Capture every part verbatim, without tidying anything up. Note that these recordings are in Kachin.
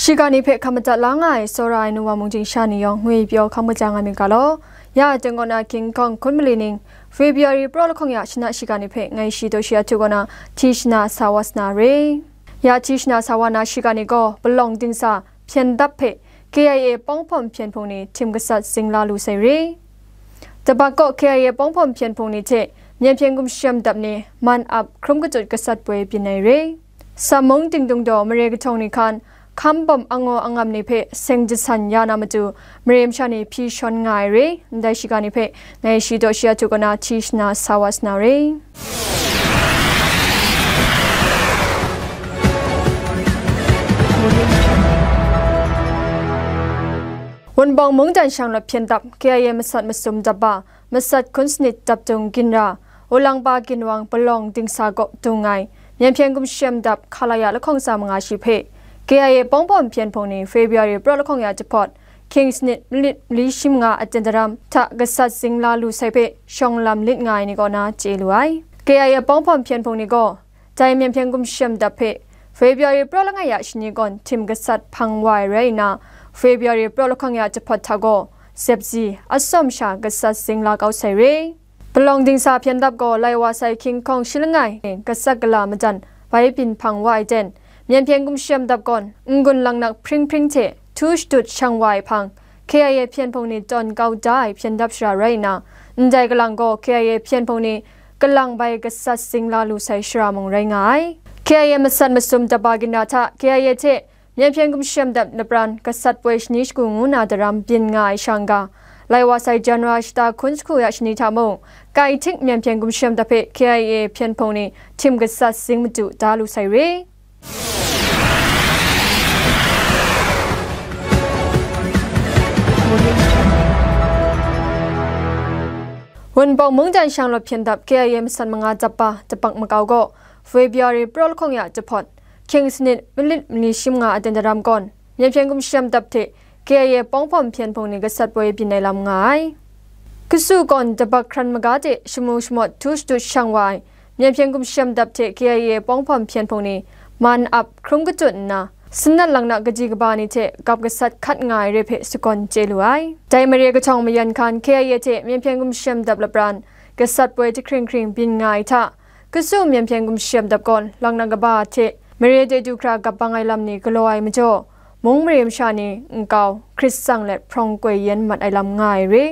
Shiga ni hpe hkam madat la nga ai, tsawra ai nu wa mung ting sha ni yawng ngwi pyaw hkam kaja nga myit ga law. Ya, teng kaw na King Kong hkun mali ning, February praw lahkawng ya shana shiga ni hpe ngai shi daw shi a htu kaw na, hti shana sa wa sa na re. Ya, hti shana sa wa na shiga ni gaw, palawng dingsa hpyen dap hpe K I A pawng hpawm hpyen hpung ni htim gasat zing la lu sai re. Tabak kaw K I A pawng hpawm hpyen hpung ni hte Myen hpyen gumshem dap ni man ap hkrum katut gasat poi byin ai re. Sam mung dingdung daw mare kahtawng ni hkan hkam bawm angaw angam ni hpe seng jasan ya na matu, mare masha ni hpyi shawn nga ai re. Ndai shiga ni hpe ngai shi daw shi a htu kaw na hti shana sa wa sa na re. Wunpawng mungdan shanglawt hpyen dap K I A masat masum dap ba, masat hkun sanit dap dung ginra, Wulangpa ginwang palawng dingsa kaw dung ai, Myen hpyen gumshem dap Khalaya lahkawng tsa manga shi hpe, K I A pawng hpawm hpyen hpung ni February praw lahkawng ya jahpawt, hkying sanit malit mali shi manga aten daram hta gasat zing la lu sai hpe shawng lam lit nga ai ni kaw na chye lu ai. K I A pawng hpawm hpyen hpung ni gaw, dai Myen hpyen gumshem dap hpe February praw langai ya shani gawn htim gasat hpang wa ai rai nna, February praw lahkawng ya jahpawt hta gaw, zepzi, atsawm sha gasat zing la kau sai re. Palawng dingsa hpyen dap gaw lai wa sai hkying hkawng shi langai gasat gala majan bai byin hpang wa ai ten, Myen hpyen gumshem dap gawn n-gun laknak hpring hpring hte htu shadut shang wa ai hpang, K I A hpyen hpung ni tawn kau da ai hpyen dap shara rai nna, ndai kalang gaw K I A hpyen hpung ni kalang bai gasat zing la lu sai shara mung rai nga ai. K I A masat masum dap ba ginra hta K I A hte Myen hpyen gumshem dap lapran gasat poi shani shagu ngu na daram byin nga ai shang ga, lai wa sai January shata hkun jahku ya shani hta mung, Kaihtik Myen hpyen gumshem dap hpe K I A hpyen hpung ni htim gasat zing matu da lu sai re. Wunpawng mungdan shanglawt hpyen dap K I A masat manga dap ba Tabak Makau gaw, February praw lahkawng ya jahpawt, hkying sanit malit mali shi manga aten daram gawn, Myen hpyen gumshem dap hte K I A pawng hpawm hpyen hpung ni gasat poi byin ai lam nga ai. Kasu gawn tabak hkran maga de shamu shamawt htu shadut shang wa ai, Myen hpyen gumshem dap hte K I A pawng hpawm hpyen hpung ni man ap hkrum katut nna, sinat laknak kaji kaba ni hte gap gasat hkat nga ai re hpe sagawn chye lu ai. Dai mare kahtawng mayan hkan K I A hte Myen hpyen gumshem dap lapran gasat poi jahkring hkring byin nga ai hta, kasu Myen hpyen gumshem dap gawn laknak kaba hte mare de du hkra gap bang ai lam ni galaw ai majaw, mung mare masha ni nkau hkrit tsang let hprawng koi yen mat ai lam nga ai re.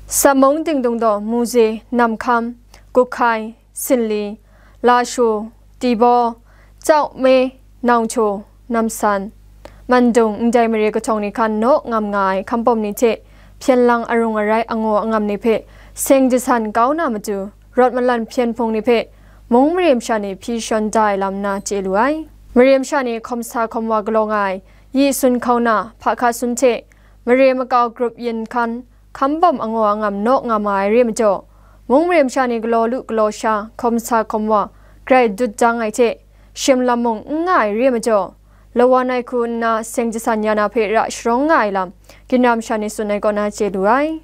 Sam mung dingdung daw Muze, Namhkam, Gukhai, Sinli, Lashu, Tibaw, Chau Me, Naungchu, Namsan, Mandung ndai mare kahtawng ni hkan naw ngam nga ai hkambawm ni hte hpyen lang arung arai angaw angam ni hpe seng jasan kau na matu, rawt malan hpyen hpung ni hpe mung mare masha ni hpyi shawn da ai lam nna chye lu ai. Mare masha ni hkawm sa hkawm wa galaw nga ai, yi sun hkau na, hpa hka sun hte, mare makau grup yin hkan, hkambawm angaw angam naw nga ma ai re majaw, mung mare masha ni galaw lu galaw sha, hkawm sa hkawm wa, grai dut dang ai hte, shim lam mung n nga ai re majaw, lawan ai hku nna seng jasan ya na hpe ra sharawng nga ai lam, ginra masha ni tsun ai kaw na chye lu ai.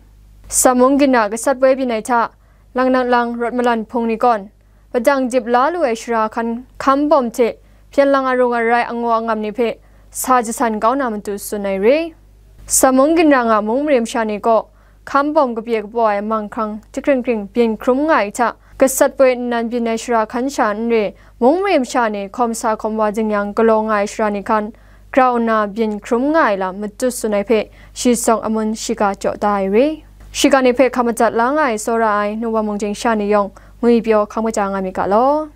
Sam mung ginra gasat poi byin ai hta, Langnak lang rawt malan hpung ni gawn, padang dip la lu ai shara hkan hkambawm hte hpyen lang arung arai angaw angam ni hpe sa jasan kau na matu tsun ai re. Sam mung ginra nga mung mare masha ni gaw hkambawm kapye kapaw ai manghkrang jahkring hkring byin hkrum nga ai hta, gasat poi nnan byin ai shara hkan sha n re, mung mare masha ni hkawm sa hkawm wa jing yang galaw nga ai shara ni hkan grau nna byin hkrum nga ai lam matut tsun ai hpe, shi tsawng amun shiga jaw da ai re. Shiga ni hpe hkam madat la nga ai tsawra ai nu wa mung ting sha ni yawng ngwi pyaw hkam kaja nga myit ga law.